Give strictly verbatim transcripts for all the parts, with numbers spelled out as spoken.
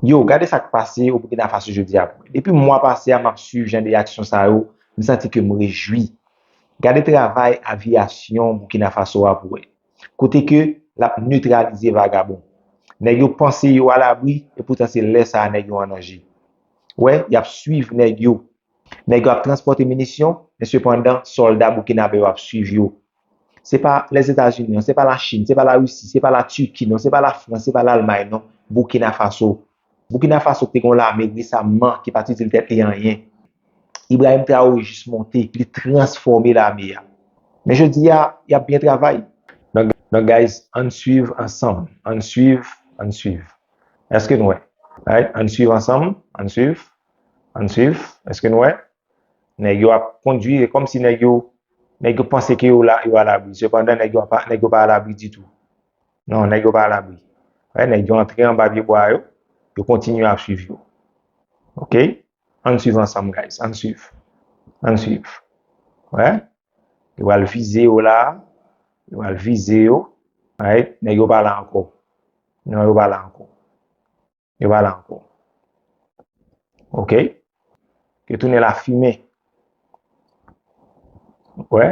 Yo, gade sa k pase o Burkina Faso jodi a pou wè. Depi mwa pase a, m ap swiv jan de aksyon sa yo, m santi ke m rejwi. Gade travay aviyasyon Burkina Faso a pou wè. Kote ke l ap netralize vagabon. Nèg yo panse yo alabri, e poutan se lè sa a nèg yo an danje. Wè, y ap swiv nèg yo. Nèg yo ap transpòte minisyon, men sepandan, sòlda boukinabè yo ap swiv yo. Se pa Lèzetazini non, se pa Lachin, se pa Larisi, se pa Latiki non, se pa Lafrans, se pa Lalmay non, Burkina Faso. Burkina Faso ki te gen yon lame resaman ki pa t itil tèt li anyen. Ibrahim Traoré jis monte, li transfòme lame a. Men jodi a, y ap byen travay. Donk, donk guys, ann swiv ansanm, ann swiv, ann swiv. Èske nou wè? Right? Ann swiv ansanm, ann swiv, ann swiv. Èske nou wè? Nèg yo ap kondwi, e kòmsi nèg yo, nèg yo panse ke yo la, yo alabri. Sepandan, nèg yo pa, nèg yo pa alabri ditou. Non, nèg yo pa alabri. Wè, nèg yo antre anba pye bwa yo, yo kontinye ap swiv yo. Ok? Ann swiv ansanm, guys. Ann swiv. Ann swiv. Wè? Yo al vize yo la. Yo al vize yo. Right? Nèg yo pa la ankò. Non, yo pa la ankò. Yo pa la ankò. Ok? Yo tounen lafimen. Wè?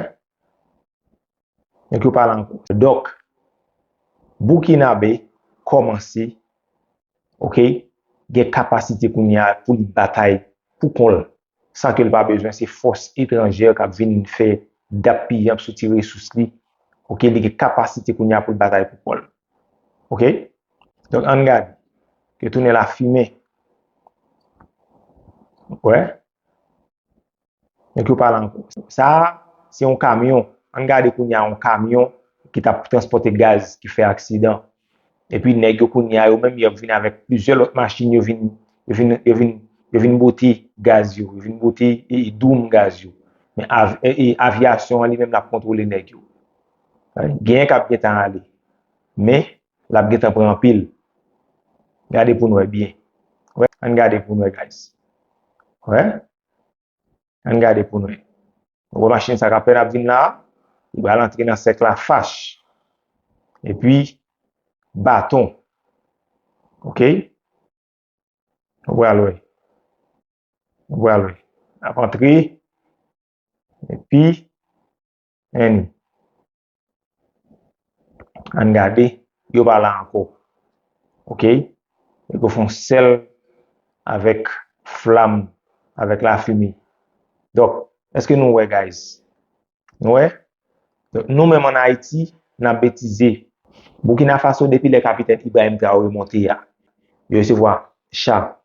Donk, yo pa la ankò. Donk, Burkinabe kòmanse, ok, gen kapasite kounye a pou li batay pou kont l, san ke l pa bezwen se fòs etranjè k ap vin fè dap piyanp soti resous li. Ok, li gen kapasite kounye a pou l batay pou kont l. Ok? Donk, ann gade. Yo tounen lafimen. Wè? Donk, yo pa la ankò. Sa a, se yon kamyon. Ann gade kounye a yon kamyon ki t ap transpòte gaz ki fè aksidan. Epi nèg yo kounye a, yo menm, y ap vin avèk plizyè lòt machin, yo vin, yo vin, yo vin, yo vin bote gaz yo, yo vin bote e, e, doum gaz yo. Men av, e, e, aviyasyon an li menm l ap kontwole nèg yo. Genyen k ap gentan ale. Men, l ap gentan pran anpil. Gade pou n wè byen. Wè, ann gade pou n wè, guys. Wè. Ann gade pou n wè. Ou wè machin sa k apèn ap vin la a? Li pral antre nan sèk la fach. Epi, baton. Ok? Ou pral wè. Ou pral wè. L ap antre. Epi, Annie. Ann gade, yo pa la ankò. Ok? Yo fè yon sèl avèk flam, avèk lafimen. Donk, èske nou wè, guys? Nou wè? Donk, nou menm ann Ayiti, n ap betize. Burkina Faso, depi lè kapitèn Ibrahim Traoré monte a, yo resevwa cha,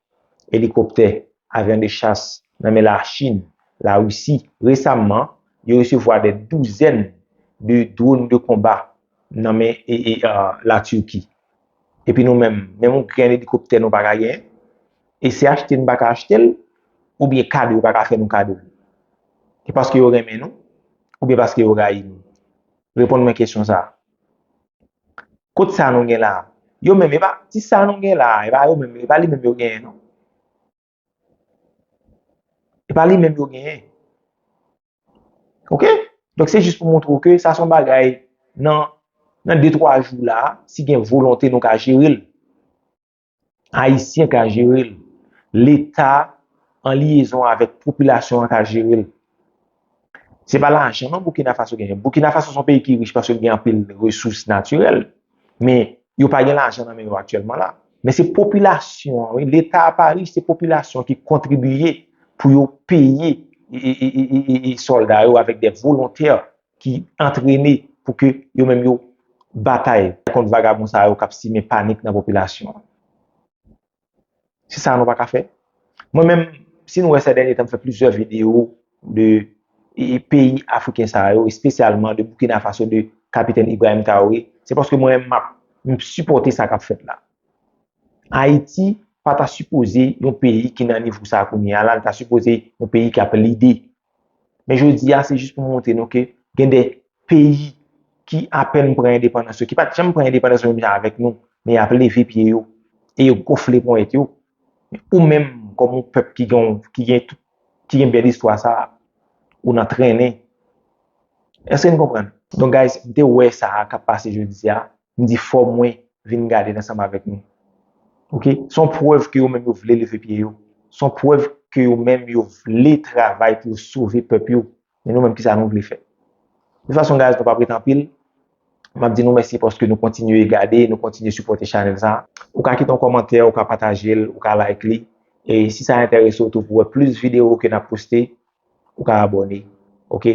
elikoptè, avyon de chas nan men Lachin, Larisi. Resaman, yo resevwa dè douzèn de dwòn de konba nan men e, e, a, Latirki. Epi nou menm, menm yon grenn elikoptè nou pa ka genyen. E se achte n pa ka achte l, oubyen kado yo pa ka fè nou kado l. E paske yo renmen nou, oubyen paske yo rayi nou? Reponn mwen kesyon sa a. Kot sa nou gen la a? Yo menm, e pa ti sa nou gen la a, e pa yo menm, e pa li menm yo genyen, non. E pa li menm yo genyen. Ok? Donk, se jis pou montre w ke sa se yon bagay nan, nan de, twa jou la, si gen volonte, nou ka jere l. Ayisyen ka jere l. Leta, an lyezon avèk popilasyon an, ka jere l. Se pa lajan non Burkina Faso genyen. Burkina Faso se yon peyi ki rich paske l gen anpil resous natirèl. Men, yo pa gen lajan nan men yo aktyèlman la. Men se popilasyon an, wi. Leta a pa rich, se popilasyon ki kontribiye pou yo peye e, e, e, e, e, e sòlda yo avèk de volontè ki antrene pou ke yo menm yo batay kont vagabon sa yo k ap simen panik nan popilasyon an. Se sa nou pa ka fè. Mwen menm, si nou wè sè dènye tan, m fè plizyè videyo de e, e, peyi afriken sa yo, espesyalman de Burkina Faso, de Kapitèn Ibrahim Traoré, se paske mwen menm m ap, m sipòte sa k ap fèt la. Ayiti pa ta sipoze yon peyi ki nan nivo sa kounye a la, li ta sipoze yon peyi k ap lide. Men jodi a, se jis pou montre nou ke gen de peyi ki apèn pran endepandans yo, ki pa t janm pran endepandans yo menm jan avèk nou, men y ap leve pye yo, e yo gonfle ponyèt yo. Men ou menm, kòm yon pèp ki gen, ki gen tout, ki gen bèl istwa sa a, ou nan trennen. Èske n konprann? Donk, guys, m te wè sa a k ap pase jodi a, m di fò mwen vin gade l ansanm avèk nou. Ok? Se yon prèv ke yo menm yo vle leve pye yo. Se yon prèv ke yo menm yo vle travay pou yo sove pèp yo. Men nou menm, kisa nou vle fè? De fason, guys, nou p ap ret anpil. M ap di nou mèsi paske nou kontinye gade, nou kontinye sipòte chanèl sa. Ou ka kite yon kòmantè, ou ka pataje l, ou ka like li. E si sa enterese w tou pou wè plis videyo ke n ap poste, ou ka abòne. Ok?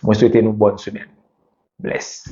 Mwen swete nou bòn semèn. Bless.